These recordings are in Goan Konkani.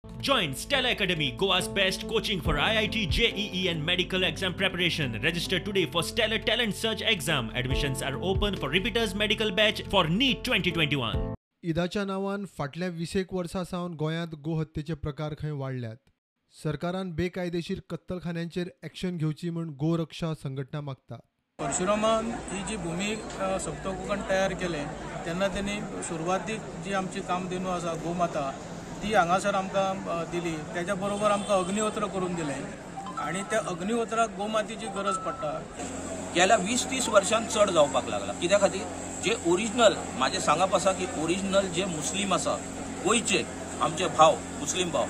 Join Stella Academy, Goa's best coaching for IIT, JEE and medical exam preparation. Register today for Stellar Talent Search exam. Admissions are open for repeaters medical batch for NEET 2021. ईदाच्या नांवान फाटल्या 20 वर्सां सावन गोंयांत गोहत्येचे प्रकार खंय वाडल्यात. सरकारान बेकायदेशीर कत्तलखान्यांचेर एक्शन घेवची म्हूण गोरक्षा संघटना मागता. परशुरामान ही जी भूमी सप्त कोकण तयार केलें तेन्ना तेणी सुरवातीक जी आमची कामधेनू आसा गोमाता ती हांगासर आमकां दिली. तेच्या बरोबर आमकां अग्निहोत्र करून दिलें आनी त्या अग्निहोत्राक गोमातेची गरज पडटा. गेल्या 20-30 वर्षांत चड जावपाक लागला. कित्या खातीर जे ओरिजिनल म्हाजें सांगप आसा की ओरिजिनल जे मुस्लीम आसा गोंयचे आमचे भाव मुस्लीम भाव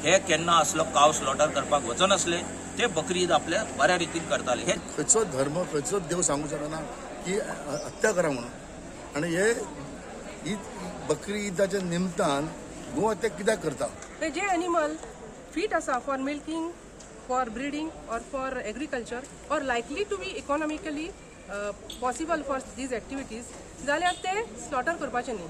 हे केन्ना असलो काव स्लॉटर करपाक वचनासले. ते बकरी ईद आपल्या बऱ्या रितीन करताले. हे खंयचो धर्म खंयचो देव सांगू शकना की हत्या करा म्हणून. आनी हे बकरी ईदाच्या निमतान गोहत्या कित्याक करता? जे एनिमल फिट आसा for milking, for breeding or for agriculture or likely to be economically possible for these activities जाल्यार ते स्लॉटर करपाचे न्ही.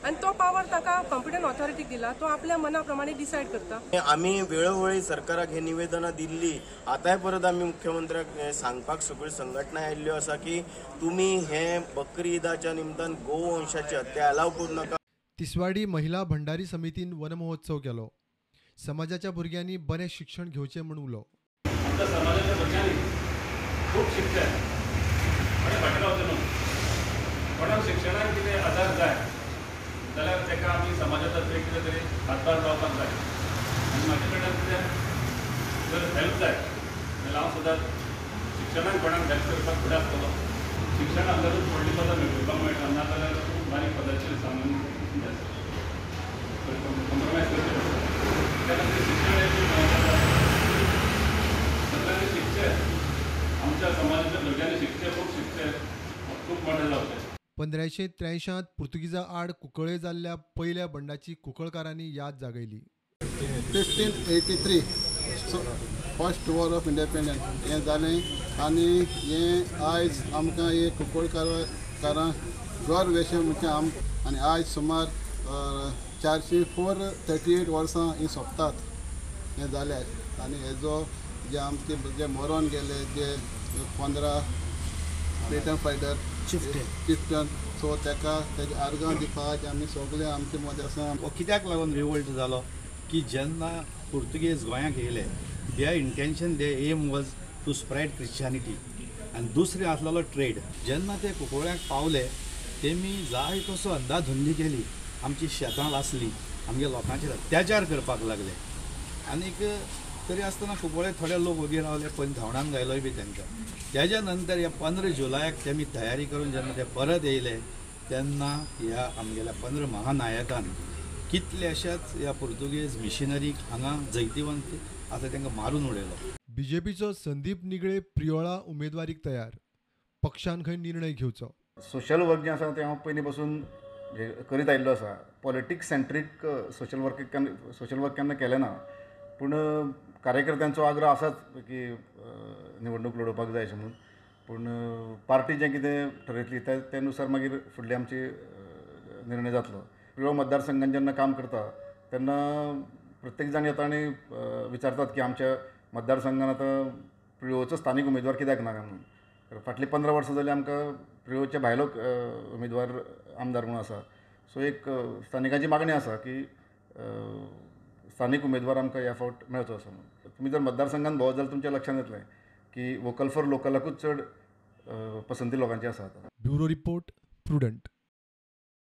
आनी तो पावर ताका कॉम्पिटंट ऑथॉरिटीक दिला, तो आपल्या मना प्रमाणे डिसायड करता. आमी वेळोवेळी सरकाराक हे निवेदनां दिल्ली. आतांय परत आमी मुख्यमंत्र्याक सांगपाक सगळ्यो संघटना आयिल्ल्यो आसा की तुमी हे बकरी ईदाच्या निमतान गोवंशाची हत्या अलाव करूं नाका. तिसवाडी महिला भंडारी समितीन वनमहोत्सव केलो. समाजाच्या भुरग्यांनी बरें शिक्षण घेवचें म्हूण उलो. आमच्या समाजाच्या भुरग्यांनी खूब शिकचें आनी फाटीं रावचें न्हू. कोणाक शिक्षणाक कितें आदार जाय जाल्यार ताका आमी समाजा तर्फे कितें तरी हातभार लावपाक जाय. आनी म्हाजे कडल्यान कितें जर हेल्प जाय जाल्यार हांव सदांच शिक्षणाक कोणाक हेल्प करपाक फुडें आसतलो. शिक्षण आसल्यारूच व्हडली पदां मेळोवपाक मेळटा, नाजाल्यार खूब बारीक पदाचेर सामान्य कॉम्प्रोमायज करचें पडटा. त्या खातीर शिक्षण हें खूब म्हत्वाचें आसा. सगळ्यांनी शिकचें, आमच्या समाजाच्या भुरग्यांनी शिकचें, खूब शिकचें, खूब मोठें जावचें. 1583 पुर्तुगीजा आड कुंकळे जाल्ल्या पयल्या बंडाची कुंकळकारांनी याद जागयली. 1583 फर्स्ट वॉर ऑफ इंडिपेंडन्स हें जालें आनी हें आयज आमकां हे कुंकळकारां गर्व अशें म्हणजे आनी आयज सुमार 438 वर्सां ही सोंपतात हें जालें. आनी हेजो जे आमचे जे मरोन गेले जे 15 फ्रिडम फायटर चिफ्टन सो ताका तेजे आर्गां दिवपाक आमी सगळे आमचे मदें आसा. हो कित्याक लागून रिवोल्ट जालो की जेन्ना पुर्तुगेज गोंयाक येयले their intention their aim was to spread Christianity आनी दुसरें आसलेलो ट्रेड. जेन्ना ते कुंकळ्याक पावले तेमी जाय तसो अंदाधुंदी केली. आमची शेतां लासली, आमगे लोकांचेर अत्याचार करपाक लागले. आनीक तरी आसतना कुंकळे थोडे लोक वगी रावले, पण धांवडान घायलोय बी तांकां. तेज्या नंतर ह्या 15 जुलयाक तेमी तयारी करून जेन्ना ते परत येयले तेन्ना ह्या आमगेल्या 15 महानायकान कितल्याशाच ह्या पुर्तुगेज मिशनरीक हांगा जैतिवंत आतां तांकां मारून उडयलो. बीजेपीचो संदीप निगळे प्रियोळा उमेदवारीक तयार, पक्षान खंय निर्णय घेवचो. सोशल वर्क जें आसा तें हांव पयलीं पासून करीत आयिल्लो आसा. पॉलिटिक्स सेंट्रीक सोशल वर्क केन्ना केलें ना, पूण कार्यकर्त्यांचो आग्रह आसाच की निवडणूक लडोवपाक जाय अशें म्हणून. पूण पार्टी जें कितें ठरयतली ते नुसार मागीर फुडली आमची निर्णय जातलो. प्रियोळ मतदारसंघान जेन्ना काम करता तेन्ना प्रत्येक जाण येता आनी विचारतात की आमच्या मतदारसंघान आतां प्रियोळचो स्थानीक उमेदवार कित्याक ना काय म्हणून. फाटलीं 15 वर्सां जालीं आमकां प्रियोळच्या भायलो उमेदवार आमदार म्हणून आसा. सो एक स्थानिकांची मागणी आसा की स्थानीक उमेदवार आमकां ह्या फावट मेळचो असो म्हणून. तुमी जर मतदारसंघान भोंवत जाल्यार तुमच्या लक्षांत येतलें की वोकल फॉर लोकलाकूच चड पसंती लोकांची आसा आतां. Bureau report, Prudent.